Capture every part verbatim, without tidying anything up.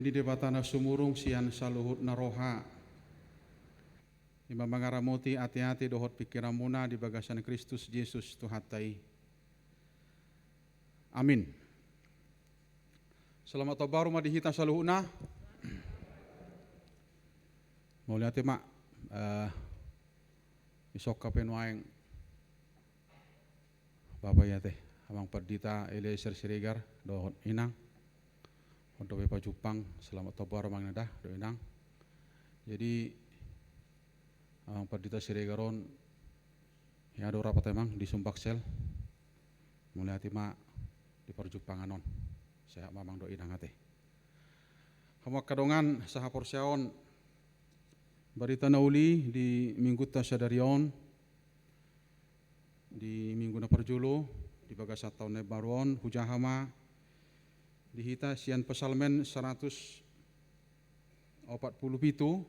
Di Debata na sumurung sian saluhut na roha, i ma mangaramoti ateate dohot pingkiranmuna di bagasan Kristus Jesus Tuhanta i. Amin. Selamat tahun baru ma di hita saluhutna. Mauliate ma, eh, isongkap pe nuaeng Bapa i ate, Amang Pandita Eliezer Siregar dohot Inang. On dope pajumpang, selamat tahun baru Amang, Inang da dohot Inang. Jadi Amang Pandita Siregar on, ia do rapat Amang di Sumbaksel. Mauliate ma di parjumpangan on. Sehat ma Amang dohot Inang ate. Hamu angka dongan sahaporseaon, barita na uli di minggunta sadari on, di minggu na parjolo di bagasan taon na imbaru on, hujaha ma di hita sian Psalmen saratus opat pulu pitu,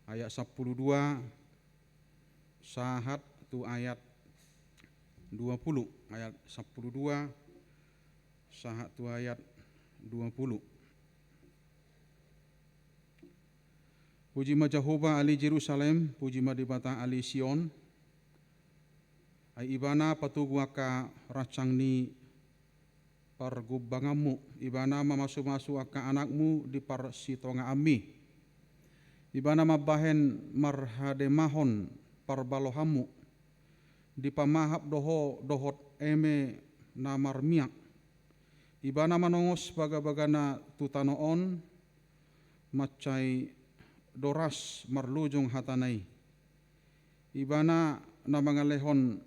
ayat sampulu dua sahat tu ayat dua pulu, ayat sampulu dua sahat tu ayat dua pulu. Puji ma Jahowa ale Jerusalem, puji ma Debata ale Sion. Ai Ibana patogu angka rancang ni pargumbanganmu, Ibana mamasumasu angka anakmu di parsitongaanmi. Ibana mambahen marhademahon parbalohanmu, dipamahap do ho dohot eme na marmiak. Ibana manongos bagabagana tu tano on, mansai doras marlojong hatana i. Ibana na mangalehon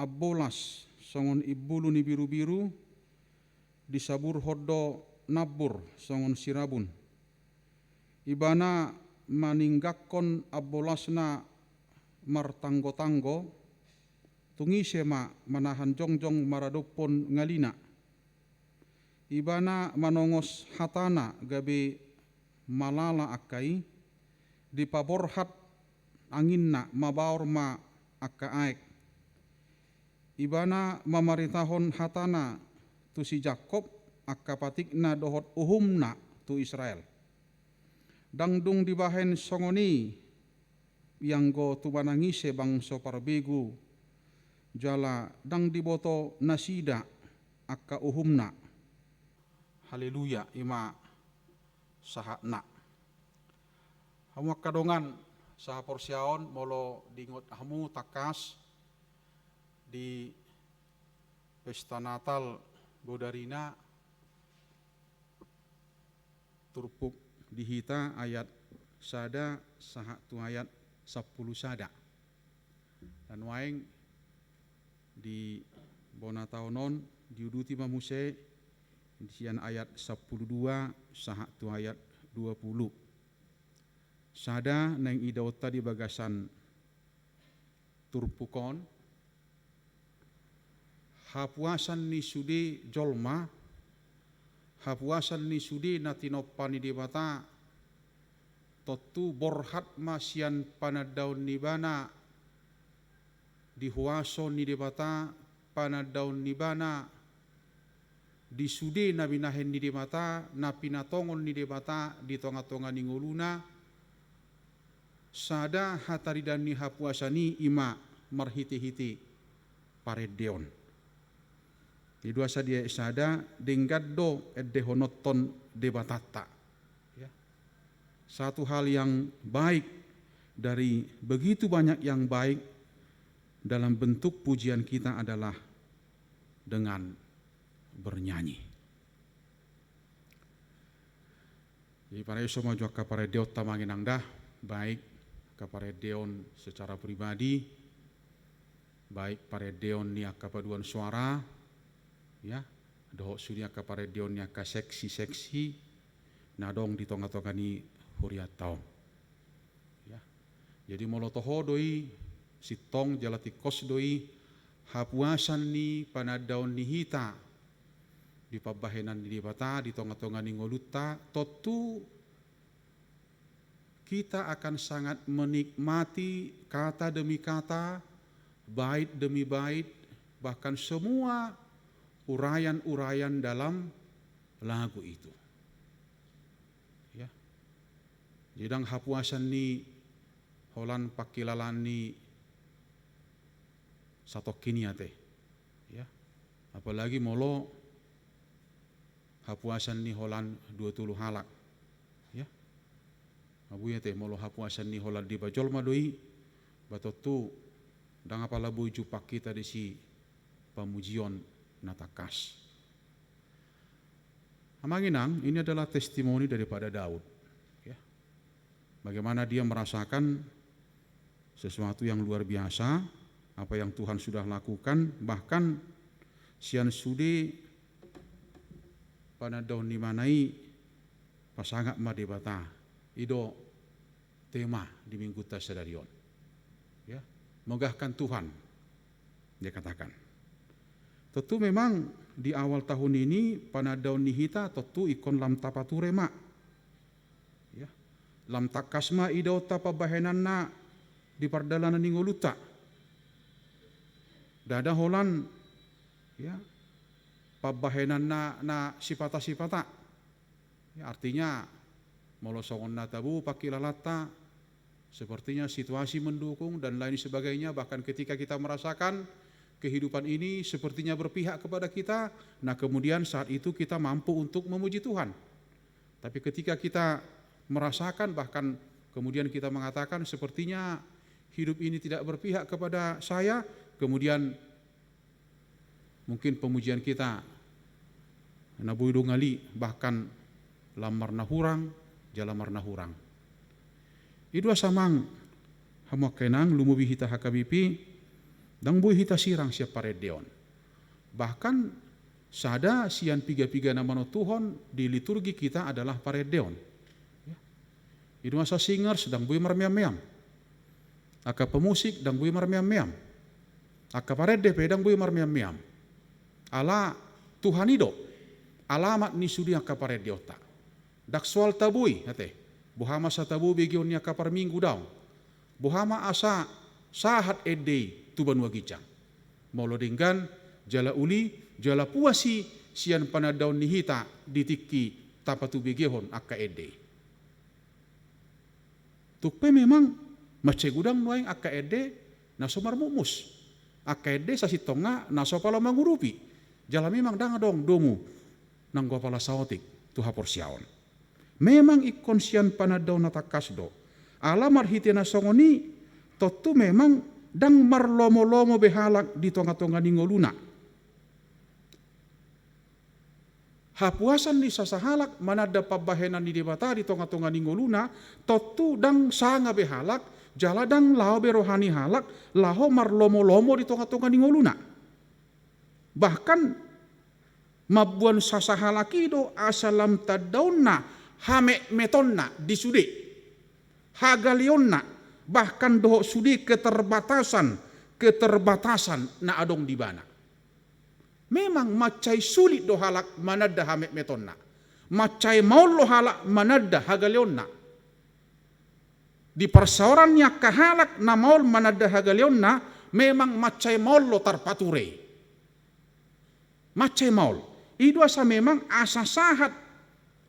ambolas songon imbulu ni birubiru, disaburhon do nambur songon sirabun. Ibana maninggangkon ambolasna martanggotanggo, tung ise ma manahan jongjong maradophon ngalina. Ibana manongos hatana gabe malala angka i, dipaborhat anginna mabaor ma angka aek. Ibana mamaritahon hatana tu si Jakkob, angka patikna dohot uhumna tu Israel. Ndang dung dibahen songon i, ianggo tumanang ise bangso parbegu, jala ndang diboto nasida angka uhumna. Haleluya, i ma sahatna. Hamu angka dongan sahaporseaon, molo diingot hamu tangkas di pesta Natal bodarina, turpuk di hita ayat sada sahat tu ayat sampulu sada. Dan nuaeng di bona taon on diuduti ma muse sian ayat sampulu dua sahat tu ayat dua pulu. Sada naeng idaonta di bagasan turpuk on, hapuasan ni sude jolma, hapuasan ni sude na tinompa ni Debata, tontu borhat ma sian panandaon ni Ibana di huaso ni Debata, panandaon ni Ibana di sude na binahen ni Debata, na pinatongon ni Debata di tongatonga ni ngoluna. Sada hataridaan ni hapuasan i, i ma marhitehite parendeon. Di dua sadia sada, denggan do endehononhon Debatanta. Ya. Satu hal yang baik dari begitu banyak yang baik dalam bentuk pujian kita adalah dengan bernyanyi. Jadi, pareso ma jo angka parendeonta, Amang Inang da, baik angka parendeon secara pribadi, baik parendeon ni angka paduan suara, ya, dohot sude angka parendeon ni angka seksi-seksi na adong di tongatonga ni hurianta on. Ya. Jadi, molo toho do i, sintong jala tingkos do i hapuasan ni panandaon ni hita di pambahenan ni Debata di tongatonga ni ngolunta, tontu kita akan sangat menikmati kata demi kata, bait demi bait, bahkan semua uraian-uraian dalam lagu itu. Ya. Jadi ndang hapuasan ni holan pangkilalaan ni satongkin i ate. Ya. Apalagi molo hapuasan ni holan dua tolu halak. Ya. Abu ya te, molo hapuasan ni holan deba jolma do i, ba tontu ndang apala boi jumpang hita disi pamujion na tangkas. Amang inang, ini adalah testimoni daripada Daud. Ya. Bagaimana dia merasakan sesuatu yang luar biasa, apa yang Tuhan sudah lakukan, bahkan sian sude panandaon ni ibana i pasangap ma Debata. I do tema di minggunta sadari on. Ya, megahkan Tuhan, dia katakan. Tontu memang di awal tahun ini panandaon ni hita tontu ingkon lam tapature ma. Ya. Lam tangkas ma idaonta pambahenanna di pardalanan ni ngolunta. Ndada holan, ya, pambahenanna na sipata-sipata. Ya, artinya, molo songon na tabo pangkilalaanta, sepertinya situasi mendukung dan lain sebagainya, bahkan ketika kita merasakan kehidupan ini sepertinya berpihak kepada kita, nah, kemudian saat itu kita mampu untuk memuji Tuhan. Tapi ketika kita merasakan, bahkan kemudian kita mengatakan, "Sepertinya hidup ini tidak berpihak kepada saya," kemudian mungkin pemujian kita na boi do ngali, bahkan lam marnahurang, jala marnahurang. I do asa amang, hamu angka inang, lumobi hita H K B P, ndang boi hita sirang sian parendeon. Bahkan sada sian piga-piga na manontuhon di liturgi kita adalah parendeon. Ya. I do asa singers ndang boi marmeam-meam. Angka pemusik ndang boi marmeam-meam. Angka parende pe ndang boi marmeam-meam. Ala Tuhan i do alamat ni sude angka parendeonta. Ndang soal tabo i ate. Boha ma asa tabo begeon ni angka parminggu, daong. Boha ma asa sahat ende i tu banua ginjang. Molo denggan, jala uli, jala puas i sian panandaon ni hita di tingki tapatubegehon angka ende i. Tung pe memang mansai godang nuaeng angka ende na so marmukmus. Angka ende sasintongna na so pala mangurupi. Jala memang ndang adong domu nanggo apala saotik tu haporseaon. Memang ingkon sian panandaon na tangkas do. Ala marhite na songon i, tontu memang ndang marlomo-lomo be halak di tonga-tonga ni ngoluna. Hapuasan ni sasahalak mananda pambahenan ni Debata di tonga-tonga ni ngoluna, tontu ndang sanga be halak, jala ndang laho be roha ni halak laho marlomo-lomo di tonga-tonga ni ngoluna. Bahkan mamboan sasahalak i do asa lam tandaonna hametmetonna di sude, hagaleonna, bahkan dohot sude keterbatasan, keterbatasan na adong di ibana. Memang mansai sulit do halak mananda hametmetonna. Mansai maol do halak mananda hagaleonna. Di parsaoran ni angka halak na maol mananda hagaleonna, memang mansai maol do tarpature i. Mansai maol. I do asa memang asa sahat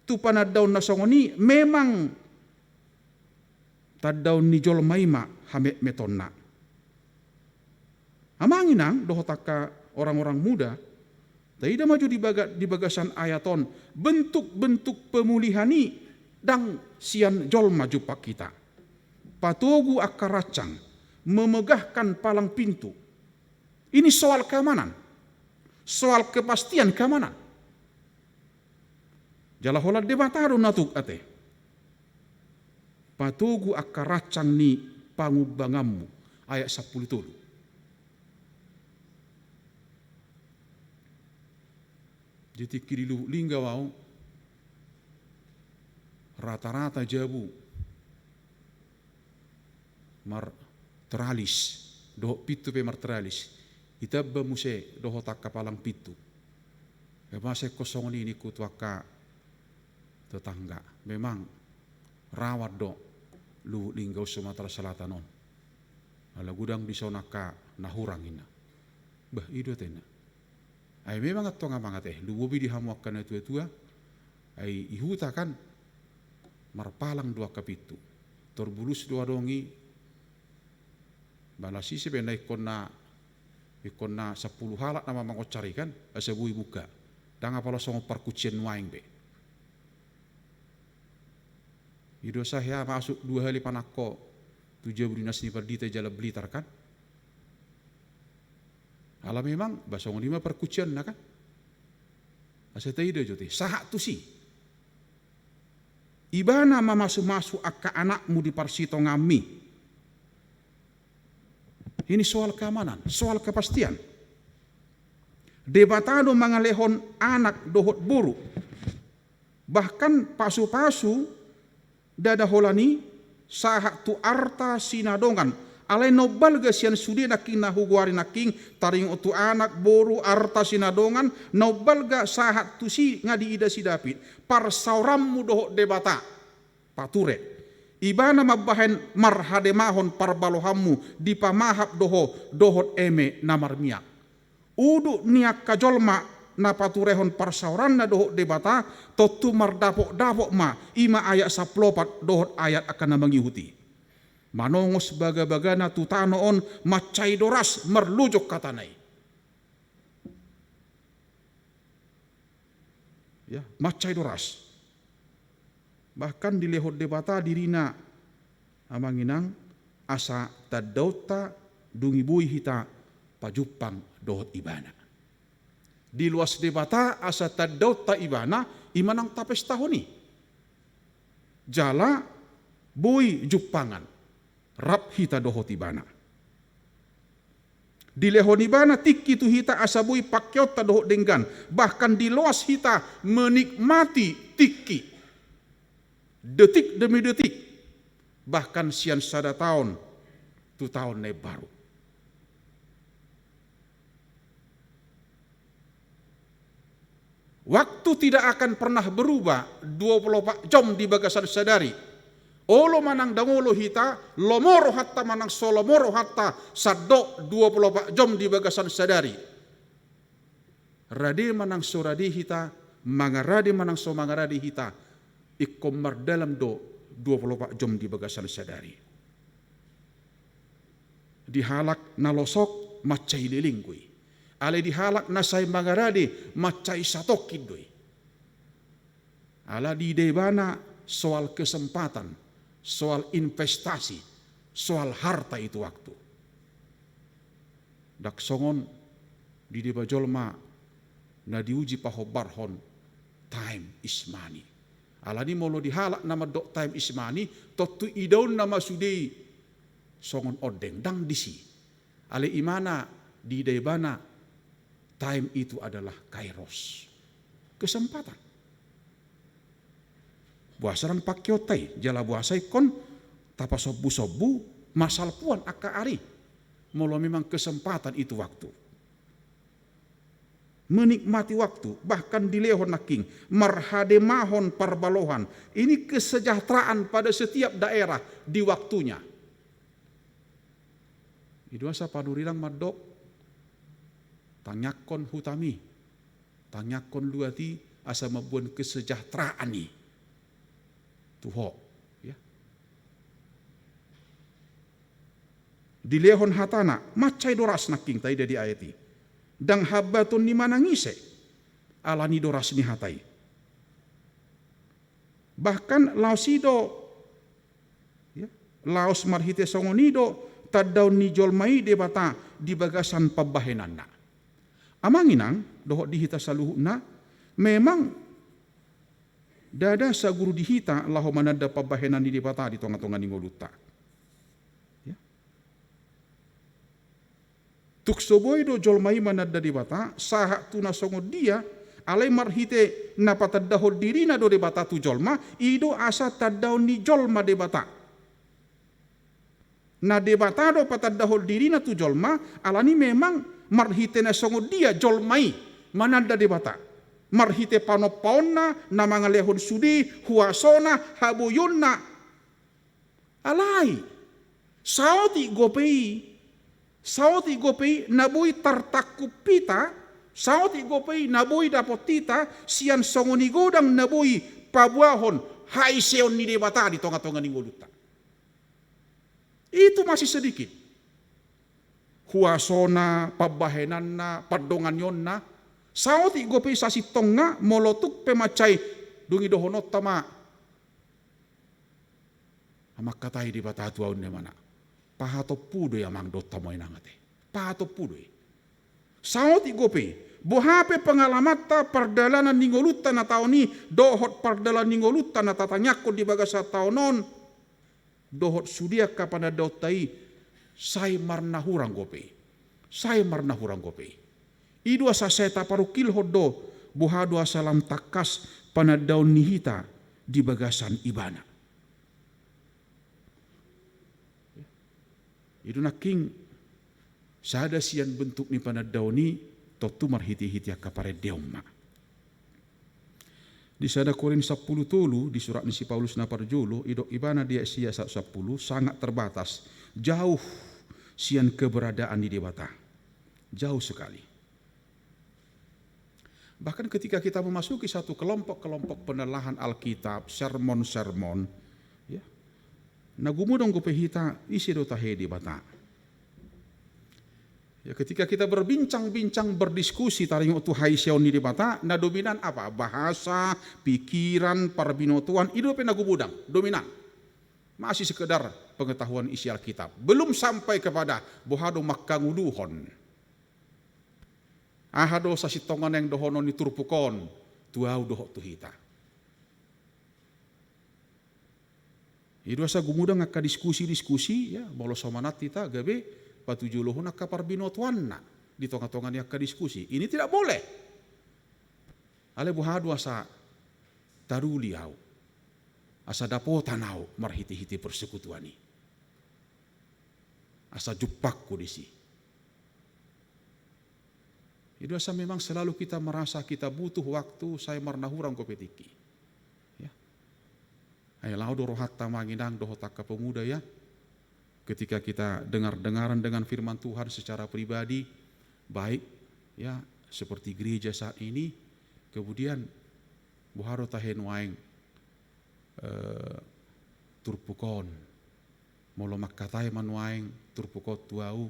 tu panandaon na songon i, memang tandaon ni jolma i ma hametmetonna. Amang inang dohot angka orang-orang muda, taida ma jo di baga-, di bagasan ayat on, bentuk-bentuk pemulihan i ndang sian jolma jumpang hita. Patogu angka rancang, memegahkan palang pintu. Ini soal keamanan, soal kepastian keamanan. Jala holan Debata do na tuk ate. Patogu angka rancang ni pangumbanganmu. Ayat sampulu tolu. Di tingki di Lubuk Linggau au, rata-rata jabu marteralis, dohot pintu pe marteralis. Ditamba muse dohot angka palang pintu. Ema sengkon songon i ningku tu angka tetangga. Memang rawan do Lubuk Linggau Sumatera Selatan on. Ala godang dison angka na hurang ninna. Bah, i do atena. Ai memang antong amang ate, lumobi di hamu angka na tua-tua. Ai i huta kan, Marpalang do angka pintu. Torbulus do adong i. Balas ise pe na ingkon na, ingkon na sampulu halak nama mangoncar i kan, asa boi buka. Ndang apala songon parkuncian nuaeng be. I do asa hea masuk dua hali panangko tu jabu dinas ni pandita i jala Blitar kan. Ala memang ba songon i ma parkuncianna kan. Asa taida jo te, sahat tusi. Ibana mamasumasu angka anakmu di parsitonganmi. Ini soal keamanan, soal kepastian. Debata do mangalehon anak dohot boru. Bahkan pasupasu ndada holan i sahat tu arta sinadongan. Alai na umbalga sian sude nangkin na hugoari nangkin, taringot tu anak, boru, arta sinadongan, na umbalga sahat tusi nga diida si David. Parsaoranmu dohot Debata, pature. Ibana mambahen marhademahon parbalohanmu, dipamahap do ho dohot eme na marmiak. Udut ni angka jolma na paturehon parsaoranna dohot Debata, tontu mardapotdapot ma, i ma ayat sampulu opat dohot ayat angka na mangihut i. Manongos bagabagana tu tano on mansai doras marlojong hatana i. Ya, mansai doras. Bahkan dilehon Debata dirina, amang inang, asa tandaonta dung i boi hita pajumpang dohot Ibana. Diloas Debata asa tandaonta Ibana, i ma na tapestahon i. Jala boi jumpangan, rap hita dohot Ibana. Dilehon Ibana tingki tu hita asa boi pangkeonta dohot denggan, bahkan diloas hita menikmati tingki, detik demi detik, bahkan sian sada taon tu taon na imbaru. Waktu tidak akan pernah berubah dua puluh empat jam di bagasan sadari. Olo manang ndang olo hita, lomo rohanta manang so lomo rohanta, sandok dua puluh empat jam di bagasan sadari. Rade manang so rade hita, mangarade manang so mangarade hita, ingkon mardalan do dua puluh empat jam di bagasan sadari. Di halak na losok mansai leleng do i. Alai di halak na sai mangarade mansai satongkin do i. Ala diida ibana soal kesempatan, soal investasi, soal harta itu waktu. Ndang songon di deba jolma na diuji pahombarhon time is money. Alani molo di halak na mandok time is money, tontu idaonna ma sude i songon ondeng, ndang disi. Alai imana diida ibana, time itu adalah kairos. Kesempatan. Boasa ndang pangkeonta i, jala boasa ingkon tapasombusombu marsalpuan angka ari. Molo memang kesempatan itu waktu. Menikmati waktu, bahkan dilehon nangkin, marhademahon parbalohan. Ini kesejahteraan pada setiap daerah di waktunya. I do asa panurirang mandok, tangiangkon hutami, tangiangkon luat i asa mamboan kesejahteraan i tu ho, ya. Dilehon hatana, mansai doras nangkin taida di ayat i. Ndang hambaton ni manang ise, alani doras ni hata i. Bahkan laos i do, ya, laos marhite songon i do tandaon ni jolma i Debata di bagasan pambahenanna. Amang inang, dohot di hita saluhutna, memang ndada saguru di hita laho mananda pambahenan ni Debata di tongatonga ni ngolunta. Ya. Tung so boi do jolma i mananda Debata, sahat tu na songon dia, alai marhite na patandahon dirina do Debata tu jolma, i do asa tandaon ni jolma Debata. Na Debata do patandahon dirina tu jolma, alani memang marhite na songon dia jolma i mananda Debata. Marhite panompaonna, na mangalehon sude, huasona, haboionna. Alai, saotik dope i, saotik dope i na boi tartangkup hita, saotik dope i na boi dapot hita, sian songon i godang na boi paboahon Haiseon ni Debata di tonga-tonga ni ngolunta. Itu masih sedikit. Huasona, pambahenanna, pandonganionna. Saotik dope sasintongna, molo tung pe mansai, dung i dohononta ma. Mangkatai Debata tu ahu, ninna ibana. Pahatompu do i, amang dohot hamu inang ate. Pahatompu do i. Saotik dope, boha pe pengalamanta, pardalanan ni ngolunta na taon i, dohot pardalanan ni ngolunta na tatangiangkon di bagasan taon on, dohot sude angka panandaonta i, sai marnahurang dope i. Sai marnahurang dope i. I do asa sai taparungkilhon do, boha do asa lam tangkas panandaon ni hita di bagasan ibana. I do nangkin sada sian bentuk ni panandaon i, tontu marhite-hite angka parendeon ma. Di sada Korint sampulu tolu, di surat ni si Paulus na parjolo, didok ibana di ayat sia sahat sampulu, sangat terbatas, jauh sian keberadaan ni Debata. Jauh sekali. Bahkan ketika kita memasuki satu kelompok-kelompok penelahan Alkitab, sermon-sermon, ya, na gumodang dope hita, ise do tahe Debata. Ya, ketika kita berbincang-bincang, berdiskusi taringot tu haiseon ni Debata, na dominan apa? Bahasa, pikiran, parbinotoan, i dope na gumodang, dominan. Masih sekedar pengetahuan isi Alkitab. Belum sampai kepada boha do mangkangoluhon. Aha do sasintongna naeng dohonon ni turpuk on tu ahu dohot tu hita. I do asa gumodang angka diskusi-diskusi, ya, molo so manat hita gabe patujolohon angka parbinotoanna di tonga-tonga ni angka diskusi. Ini tidak boleh. Alai boha do asa taruli ahu, asa dapotan ahu marhite-hite persekutuan i. Asa jumpangku disi. I do asa memang selalu kita merasa kita butuh waktu, sai marnahurang dope tingki. Ya. Ai laho do rohanta, amang inang dohot angka pemuda, ya. Ketika kita dengar-dengaran dengan firman Tuhan secara pribadi, baik, ya, seperti gereja saat ini, kemudian boha do tahe nuaeng, eh, turpuk on. Molo mangkatai ma nuaeng turpuk on tu ahu,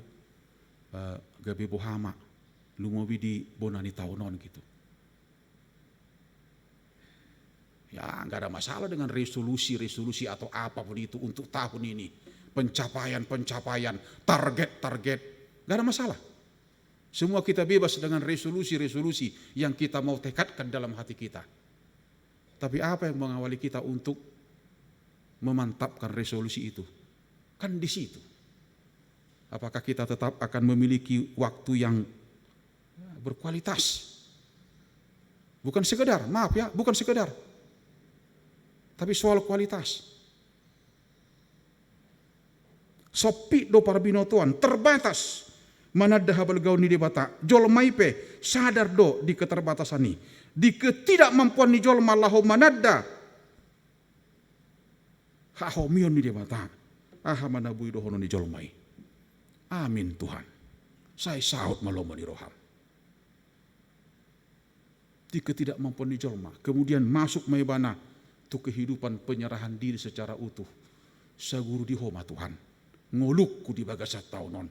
eh, gabe boha ma, lumobi di bona ni taon on gitu. Ya, nggak ada masalah dengan resolusi-resolusi atau apapun itu untuk tahun ini. Pencapaian-pencapaian, target-target, nggak ada masalah. Semua kita bebas dengan resolusi-resolusi yang kita mau tekadkan dalam hati kita. Tapi apa yang mengawali kita untuk memantapkan resolusi itu? Kan di situ. Apakah kita tetap akan memiliki waktu yang, ya, berkualitas? Bukan sekedar, maaf ya, bukan sekedar. Tapi soal kualitas. Sompit do parbinotoan, terbatas mananda habalgaon ni Debata. Jolma i pe sadar do di keterbatasan i, di ketidakmampuan ni jolma laho mananda hahomion ni Debata. Aha ma na boi dohonon ni jolma i? Amin Tuhan. Sai saut ma lomo ni roham. Di ketidakmampuan ni jolma, kemudian masuk ma ibana tu kehidupan penyerahan diri secara utuh. Saguru di Ho ma Tuhan ngolungku di bagasan taon on.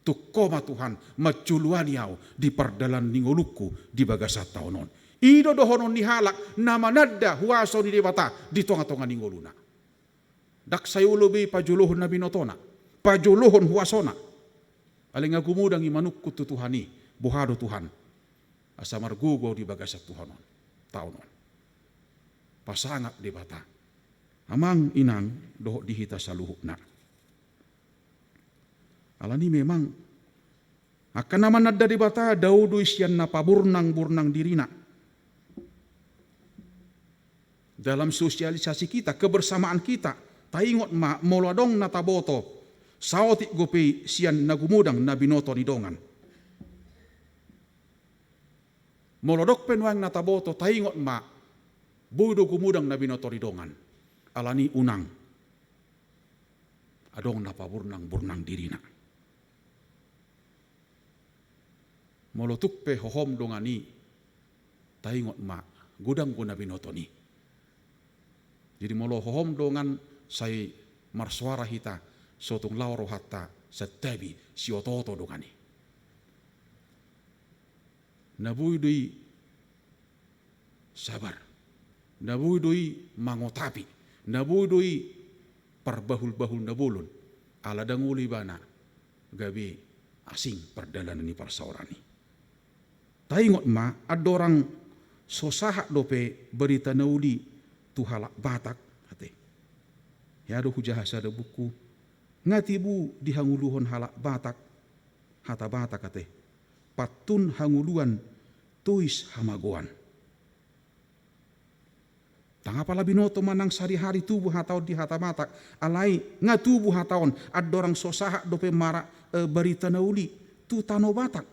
Tung Ho ma Tuhan manjoloani ahu di pardalanan ni ngolungku di bagasan taon on. I do dohonon ni halak na mananda huaso ni Debata di tonga-tonga ni ngoluna. Ndang sai olo be i pajolohon na binotona, pajolohon huasona. Alai nga gumodang i manungkun tu Tuhan i, boha do Tuhan, asa margogo ahu di bagasan Tuhan on, taon on. Pasangap Debata, amang inang dohot di hita saluhutna. Alani memang angka na mananda Debata dao do i sian na paburnang-burnang dirina. Dalam sosialisasi kita, kebersamaan kita, taingot ma molo adong na taboto, saotik dope i sian na gumodang na binoto ni dongan. Molo adong pe nuaeng na taboto, taingot ma, boi do gumodang na binoto ni dongan. Alani unang adong na paburnang-burnang dirina. Molo tung pe hohom dongan i, taingot ma, godang do na binoton i. Jadi molo hohom dongan sai marsoara hita, so tung laho rohanta santabi, sioto-oto dongan i. Na boi do i sabar, na boi do i mangotapi, na boi do i parbahul-bahul na bolon, ala ndang olo ibana gabe asing pardalanan ni parsaoran i. Taingot ma, andorang so sahat dope barita na uli tu halak Batak, ate. Hea do hujaha sada buku, nga tibu dihangoluhon halak Batak hata Batak, ate. Pantun hangoluan tois hamagoan. Ndang apala binoto manang sadihari tubu hata on di hata Batak, alai nga tubu hata on, andorang so sahat dope mara, eh, barita na uli tu tano Batak.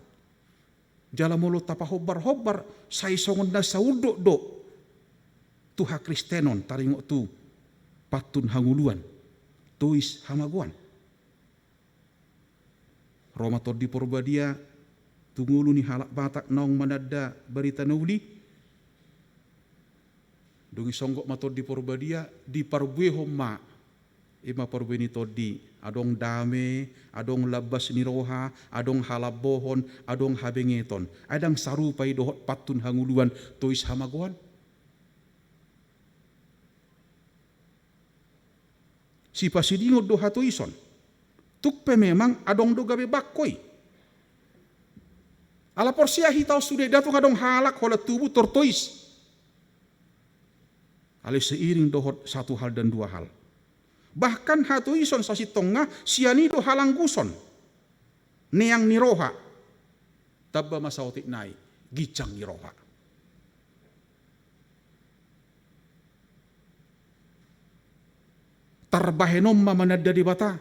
Jala molo tapahombar-hombar, sai songon na saunduk do tu hakristenon, taringot tu pantun hangoluan tois hamagoan. Ro ma Tondi Porbadia tu ngolu ni halak Batak naung mananda barita na uli. Dung i songgop ma Tondi Porbadia, diparbuehon ma. I ma parbue ni tondi, adong dame, adong lambas ni roha, adong halambohon, adong habengeton. Ai ndang sarupa i dohot pantun hangoluan tois hamagoan. Sipasidingon do hatoison. Tung pe memang adong do gabe bangko i. Ala porsea hita on sude, ndang tung adong halak holan tubu tortois. Alai seiring dohot satu hal dan dua hal. Bahkan hatoison sasintongna sian i do halangguson. Neang ni roha. Tamba ma saotik nai, ginjang ni roha. Tarbahen on ma mananda Debata.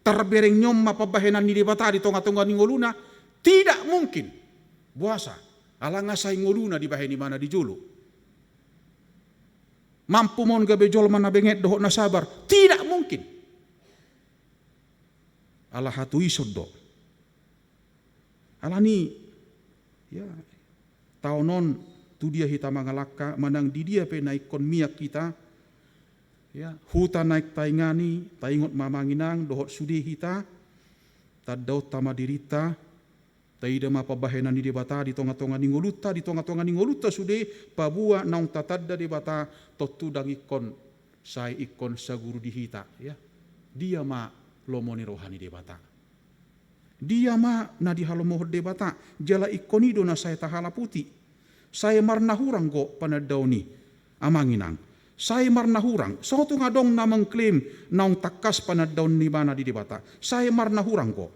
Tarbereng ni on ma pambahenan ni Debata di tonga-tonga ni ngoluna. Tidak mungkin. Boasa? Ala nga sai ngoluna dibahen ibana di jolo. Mampu ma on gabe jolma na benget dohot na sabar? Tidak mungkin. Ala hatoison do. Alani, ya, taon on tu dia hita mangalangka, manang di dia pe na ingkon mian hita, ya, huta naeng taingani, taingot ma amang inang dohot sude hita, tandaonta ma dirinta, taida ma pambahenan ni Debata di tonga-tonga ni ngolunta, di tonga-tonga ni ngolunta sude, paboa naung tatanda Debata, tontu ndang ingkon, sai ingkon saguru di hita, ya. Dia ma lomo ni roha ni Debata. Dia ma na dihalomohon Debata, jala ingkon i do na sai tahalaputi. Sai marnahurang do panandaon i, amang inang. Sai marnahurang, so tung adong na mengklaim naung tangkas panandaon ni ibana di Debata. Sai marnahurang do.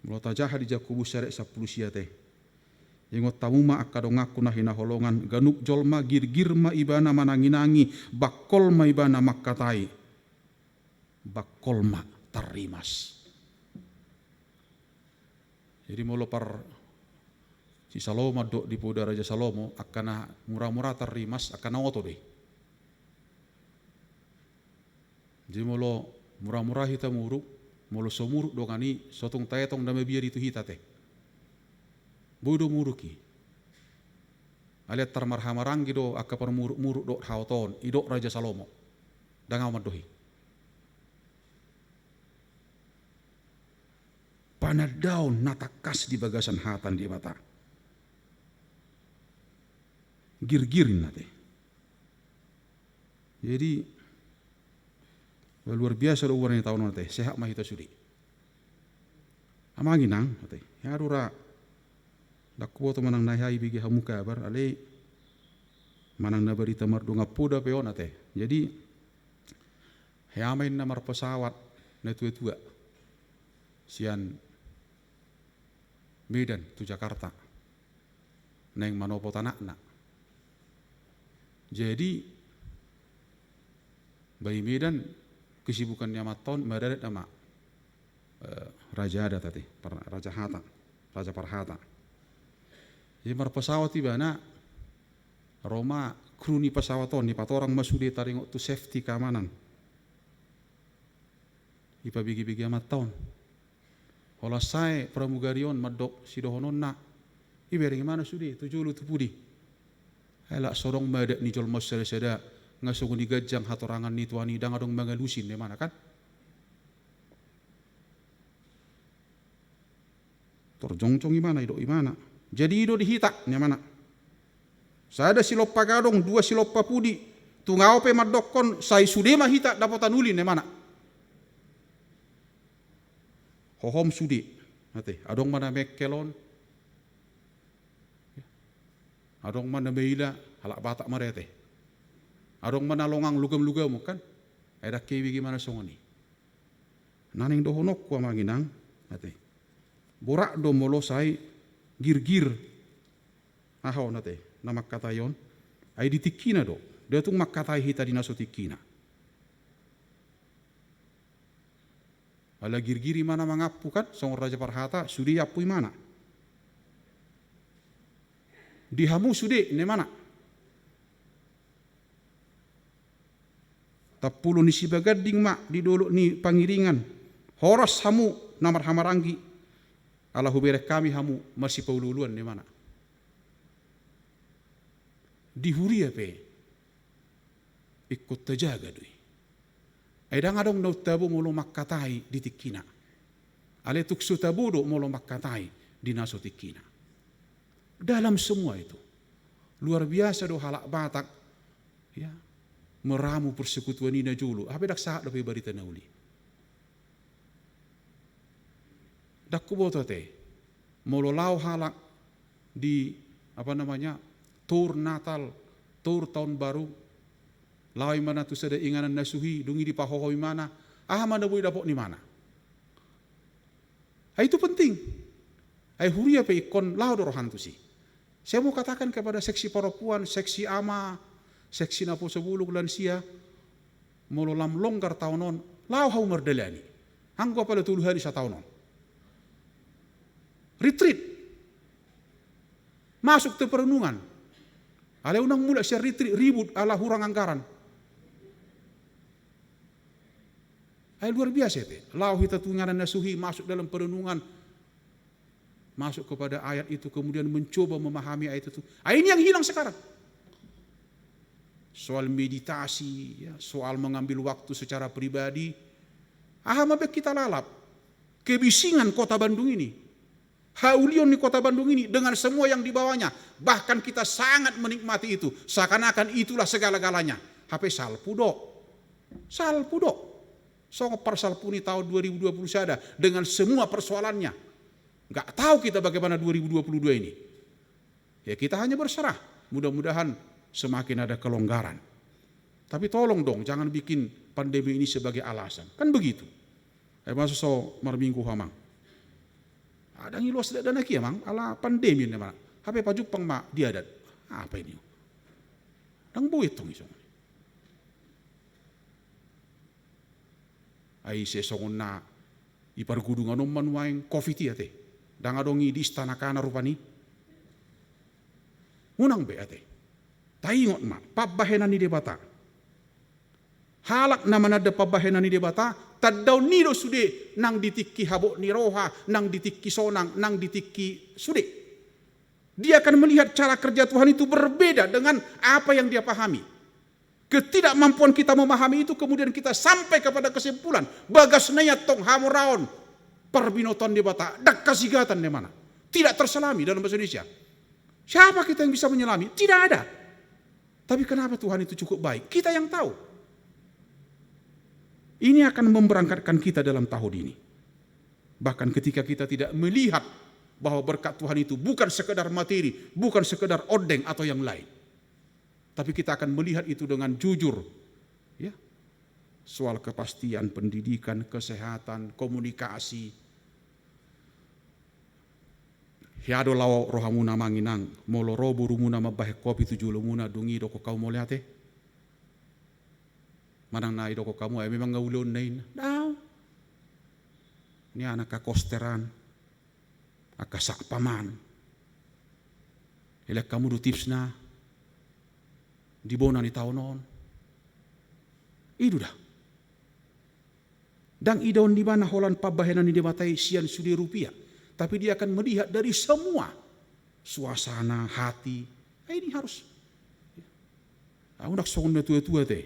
Molo tajaha di Jakobus sia ayat sampulu sia, ate. Ingot hamu ma angka donganku na hinaholongan, ganup jolma girgir ma ibana mananginangi, bangkol ma ibana mangkatai. Bangkol ma, tarrimas. Jadi molo par si Salomo do di poda Raja Salomo, angka na mura-mura tarrimas, angka na oto do i. Jadi molo mura-mura hita muruk, molo so muruk dongan i, so tung taetong na mabiar i tu hita, ate. Boi do muruk i. Alai tar marhahamaranggi do angka parmuruk-muruk dohot haotoon, didok Raja Salomo. Ndang ahu mandok i. Panandaon na tangkas di bagasan hata ni Debata. Girgir ninna, ate. Jadi, luar biasa do umur ni taon on, ate. Sehat ma hita sude. Amang inang, ate. Hea do ra. Ndang huboto manang na hea ibege hamu kabar, alai manang na barita mardongan poda pe on, ate. Jadi, hea ma inna marpesawat na tua-tua. Sian Medan tu Jakarta. Naeng manopot anakna. Jadi, bahen Medan, kesibukan ni amanta on, maradat nama, eh, raja adat, ate, par-, raja hata, raja parhata. Jadi marpesawat ibana, ro ma kru ni pesawat on, dipatorang ma sude taringot tu safety, keamanan. Dipabege-bege amanta on. Holan sae pramugari on mandok sidohononna, Ibereng imana sude tu jolo tu pudi. Ai lak so adong ma adat ni jolma on sada-sada, nga songon i ganjang hatorangan ni Tuhan i, ndang adong mangalusi ninna imana, kan? Tor jongjong imana, didok imana. Jadi i do di hita ninna imana. Sada silompa gadong, dua silompa pudi. Tung ahu pe mandokkon, sai sude ma hita dapotan uli ninna imana. Hohom sude. Ate, adong ma na mengkel on. Adong ma na maila, halak Batak ma ra ate. Adong ma na longang lugam-lugamon, kan? Ai ndang hea ibege imana songon i. Na naeng dohononku, amang inang, ate, borat do molo sai girgir. Aha on, ate, na mangkatai on? Ai di tingkina do. Ndang tung mangkatai hita di na so tingkina. Ala girgir imana mangampu, kan, songon Raja Parhata, sude iampu imana. Di hamu sude ninna imana. Tampulon ni Sibaganding ma di dolok ni Pangiringan. Horas hamu na marhahamaranggi, ala hubereng hami hamu marsipaulu-uluan ninna imana. Di huria pe ingkon tajaga do i. Ai ndang adong naung tabo molo mangkatai di tingkina. Alai tung so tabo do molo mangkatai di na so tingkina. Dalam semua itu, luar biasa do halak Batak, ya, meramu persekutuan i na jolo. Hape ndang sahat dope barita na uli. Ndang huboto ate, molo laho halak di, apa namanya, tour Natal, tour Tahun Baru, laho imana tu sada inganan na suhi, dung i dipahohom imana, aha ma na boi dapot ni imana? Ai itu penting. Ai huria pe ingkon laho do rohana tusi. Saya mau katakan kepada seksi perempuan, seksi ama, seksi naposo bulung, lansia, molo lam longgar taon on, laho hamu mardalani. Anggo apala tolu hali sataon on. Retreat. Masuk tu perenungan. Alai unang mulak sian retreat, ribut ala hurang anggaran. Ai luar biasa ate. Laho hita tu inganan na suhi, masuk dalam perenungan, masuk kepada ayat itu, kemudian mencoba memahami ayat itu. Ah, ini yang hilang sekarang. Soal meditasi, ya, soal mengambil waktu secara pribadi. Aha ma baen hita lalap? Kebisingan kota Bandung ini, haulion ni kota Bandung ini dengan semua yang dibawanya. Bahkan kita sangat menikmati itu, seakan-akan itulah segala-galanya. Hape salpu do. Salpu do. Songon parsalpu ni taon dua ribu dua puluh sada dengan semua persoalannya. Nggak tahu kita bagaimana dua ribu dua puluh dua ini. Ya, kita hanya berserah. Mudah-mudahan semakin ada kelonggaran. Tapi tolong dong, jangan bikin pandemi ini sebagai alasan. Kan begitu. Eh, masa so marminggu ho, amang? Ndang i loas dakdanak i, amang, ala pandemi ninna imana. Hape pajumpang ma di adat. Apa ini? Ndang boi tong i songon i. Ai sai songon na di pargudungan on ma nuaeng covid i ate. Ndang adong i di istana kana rupani. Unang be ate. Taingot ma pambahenan ni Debata. Halak na mananda pambahenan ni Debata, tandaon ni do sude nang di tingki habot ni roha, nang di tingki sonang, nang di tingki sude. Dia akan melihat cara kerja Tuhan itu berbeda dengan apa yang dia pahami. Ketidakmampuan kita memahami itu kemudian kita sampai kepada kesimpulan, bagas na i antong hamoraon parbinotoan ni Debata, ndang hasigatan ninna imana. Tidak terselami dalam bahasa Indonesia. Siapa kita yang bisa menyelami? Tidak ada. Tapi kenapa Tuhan itu cukup baik? Kita yang tahu. Ini akan memberangkatkan kita dalam tahun ini. Bahkan ketika kita tidak melihat bahwa berkat Tuhan itu bukan sekedar materi, bukan sekedar odeng atau yang lain. Tapi kita akan melihat itu dengan jujur. Ya. Soal kepastian pendidikan, kesehatan, komunikasi. Hea do lao rohamuna, amang inang, molo ro borumuna mambahen kopi tu jolomuna, dung i didok hamu mauliate? Manang na didok hamu, ai memang nga ulaonna i, ninna. Daong. Nian angka kosteran, angka satpaman. Dilehon hamu do tipsna di bona ni taon on. I do da. Ndang idaon ni ibana holan pambahenan ni Debata i sian sude rupia, tapi dia akan melihat dari semua. suasana hati. Nah, ini harus. Unang songon na tua-tua te.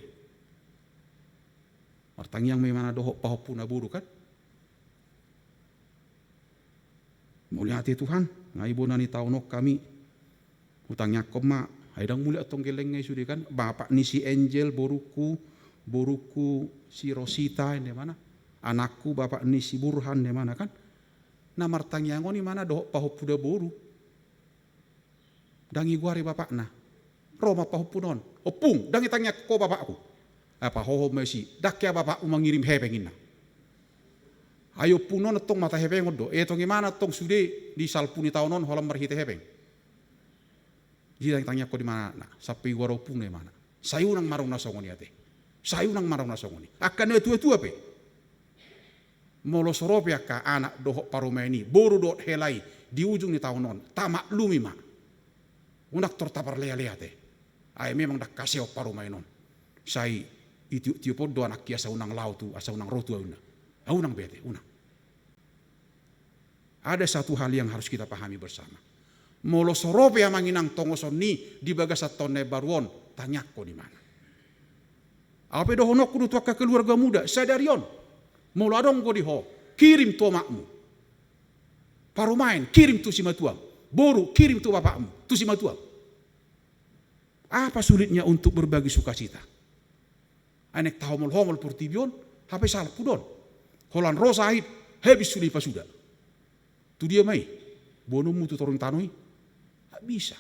Martangiang ma imana dohot pahompuna boru, kan? Mauliate Tuhan, nga i bona ni taon on hami. Hutangiangkon ma, ai ndang muli antong gellengna i sude, kan? Bapak ni si Angel, boruku, boruku si Rosita, ninna imana. Anakku, bapak ni si Burhan, ninna imana, kan? Na martangiang on imana dohot pahompuna boru. Ndang igoari bapakna. Ro ma pahompuna on. Ompung, ndang itangiangkon ho bapakku. Ai pahohom ma disi, ndang hea bapakmu mangirim hepeng, ninna. Ai ompungna on antong mata hepengon do. Etong imana antong sude di salpu ni taon on holan marhite hepeng. Ndang itangiangkon imana, sampe igoari ompungna imana. Sai unang ma adong na songon i ate. Sai unang ma adong na songon i. Angka na tua-tua pe. Molo so ro pe angka anak dohot parumaen i, boru dohot hela i, di ujung ni taon on, tamaklumi ma. Unang tor taparlea-lea ate. Ai memang ndang hasea parumaen on. Sai itiop-tiop on do anak i asa unang laho tu, asa unang ro tu auna. Ai unang be ate, unang. Ada satu hal yang harus kita pahami bersama. Molo so ro pe amang inang tongoson i di bagasan taon na imbaru on, tangiangkon imana. Au pe dohononku do tu angka keluarga muda, sadari on. Molo adong do di ho, kirim tu omakmu. Parumaen, kirim tu simatuam. Boru, kirim tu bapakmu, tu simatuam. Apa sulitnya untuk berbagi sukacita? Ai naeng tahomol-homol portibi on, hape salpu do on. Holan ro sahit, habis sude i pasuda. Tu dia ma i? Boanonmu tu toru ni tano i? Nggak bisa.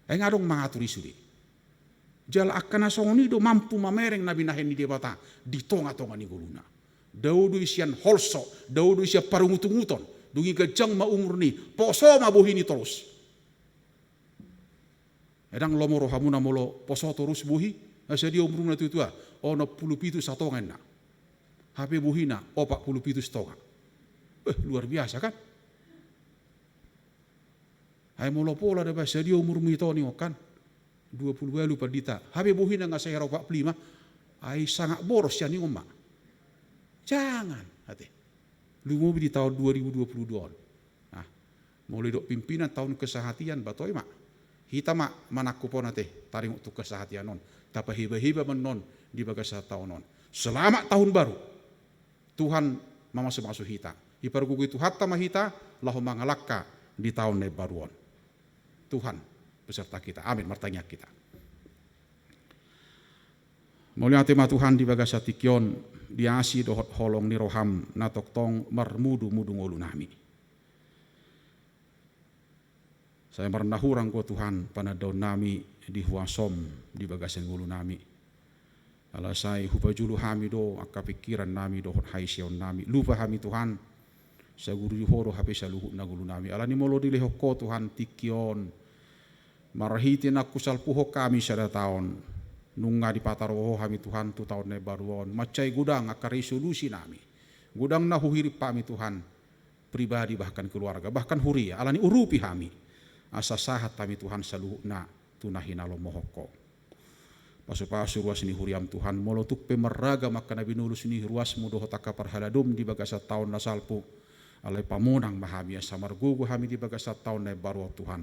Ai nga adong mangatur i sude. Jala angka na songon i do mampu mamereng na binahen ni Debata di tonga-tonga ni ngoluna. Dao do i sian holso, dao do i sian parungut-unguton, dung i ganjang ma umurna i, poso ma bohina i torus. Ai ndang lomo rohamuna molo poso torus bohi, na sadia umurna tua-tua, onom pulu pitu satonga ninna. Hape bohina, opat pulu pitu satonga. Eh, luar biasa, kan? Ai molo pola da ba sadia umurmu ito ninna on, kan? Dua pulu ualu pandita. Hape bohina nga sahera opat pulu lima. Ai sangap boros sian i on ma. Jangan, ate. Lumobi di taon dua ribu dua pulu dua on. Nah, molo didok pimpinan taon kesehatan, batoi ma. Hita ma manangkup on ate, taringot tu kesehatan on. Tapaheba-heba ma annon di bagasan taon on. Selamat tahun baru. Tuhan mamasu-masu hita. Dipargogoi Tuhanta ma hita, laho mangalangka di taon na imbaru on. Tuhan beserta kita. Amin. Martangiang hita. Mauliate ma Tuhan di bagasan tingki on, di asi dohot holong ni roham na tongtong marmudu-mudu ngolunami. Sai marna hurang do Tuhan panandaonnami di huasom di bagasan ngolunami. Ala sai hupajulu hami do angka pingkirannami dohot haiseonnami. Lupa hami Tuhan, saguru di Ho do hape saluhutna ngolunami. Alani molo dilehon Ho Tuhan tingki on, marhite naung husalpuhon hami sada taon, nunga dipataruhon Ho hami Tuhan tu taon na imbaru on. Mansai godang angka resolusinami. Godang na huhirim hami Tuhan, pribadi bahkan keluarga, bahkan huria. Alani urupi hami. Asa sahat hami Tuhan saluhutna tu na hinalomohon Ho. Pasu-pasu ruas ni huriam Tuhan, molo tung pe marragam angka na binolus ni ruasmu dohot angka parhaladom di bagasan taon na salpu. Alai pamonang ma hami asa margogo hami di bagasan taon na imbaru on Tuhan.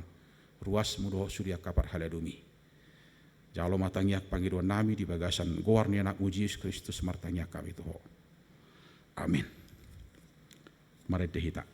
Ruasmu dohot sude angka parhaladom i. Jalo ma tangiang pangidoannami di bagasan goar ni Anakmu Jesus Kristus martangiang hami tu Ho. Amin. Marende hita.